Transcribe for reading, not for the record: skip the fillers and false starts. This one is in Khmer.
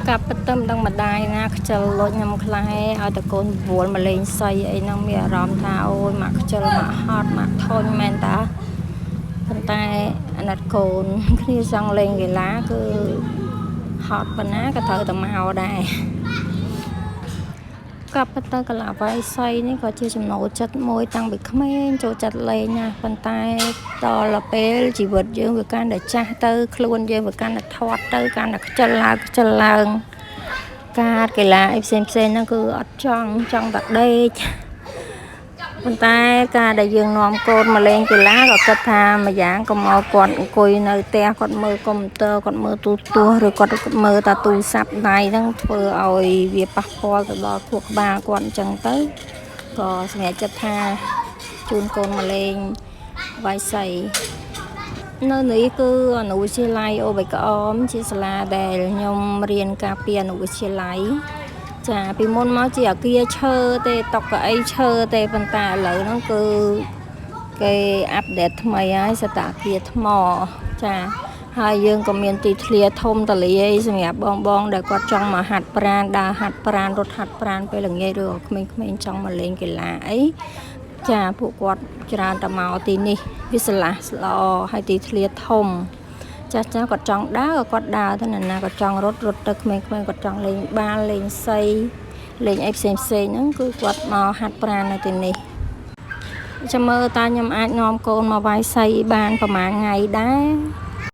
កាប់ពិតទៅមិនដឹងម្ដាយណាខ្ជិលលុចខ្ញុំខ្លះឲ្យតែកូនវល់មកលេងសីអីហ្នឹងមានអារម្មណ៍ថាអូយម៉ាក់ខ្ជិលម៉ាក់ហត់ម៉ាក់ធុញមែនតាប៉ុន្តែអាណិតកូនគ្នាចង់លេងកីឡាគឺហត់ប៉ុណ្ណាក៏ត្រូវតែមកដែរកាប់ពិតទៅកីឡាវាយសីនេះក៏ជាចំណូលចិត្តមួយតាំងពីក្មេងចូលចិត្តលេងណាប៉ុន្តែដល់ពេលជីវិតយើងវាកាន់តែចាស់ទៅខ្លួនយើងវាកាន់តែធាត់ទៅកាន់តែខ្ជិលឡើងខ្ជិលឡើងការកីឡាអីផ្សេងផ្សេងហ្នឹងគឺអត់ចង់ចង់តែដេកប៉ុន្តែការដែលយើងនាំកូនមកលេងកីឡាក៏គិតថាម្យ៉ាងកុំឲ្យគាត់អង្គុយនៅផ្ទះគាត់មើលកុំព្យូទ័រគាត់មើលទូរទស្សន៍ឬគាត់មើលតាទូរស័ព្ទដៃហ្នឹងធ្វើឲ្យវាប៉ះពាល់ទៅដល់ខួរក្បាលគាត់អញ្ចឹងទៅក៏សម្រេចចិត្តថាជូនកូនមកលេងវាយសីនៅនេះគឺអនុវិទ្យាល័យអូបៃក្អមជាសាលាដែលខ្ញុំរៀនការពីអនុវិទ្យាល័យចាពីមុនមកជាអាគារឈើទេតុកៅអីឈើទេប៉ុន្តែឥឡូវហ្នឹងគឺគេ update ថ្មីហើយសតអាគារថ្មចាហើយយើងក៏មានទីធ្លាធំតលាយសម្រាប់បងបងដែលគាត់ចង់មកហាត់ប្រាណដើរហាត់ប្រាណរត់ហាត់ប្រាណពេលល្ងាចឬក៏ក្មេងៗចង់មកលេងកីឡាអីចាពួកគាត់ច្រើនតែមកទីនេះវាស្រឡះល្អហើយទីធ្លាធំចាស់ចាស់គាត់ចង់ដើរក៏គាត់ដើរទៅណាគាត់ចង់រត់រត់ទៅក្មេងៗគាត់ចង់លេងបាល់លេងសីលេងអីផ្សេងផ្សេងហ្នឹងគឺគាត់មកហាត់ប្រាណនៅទីនេះចាំមើលតើខ្ញុំអាចនាំកូនមកវាយសីបានប្រហែលថ្ងៃដែរ។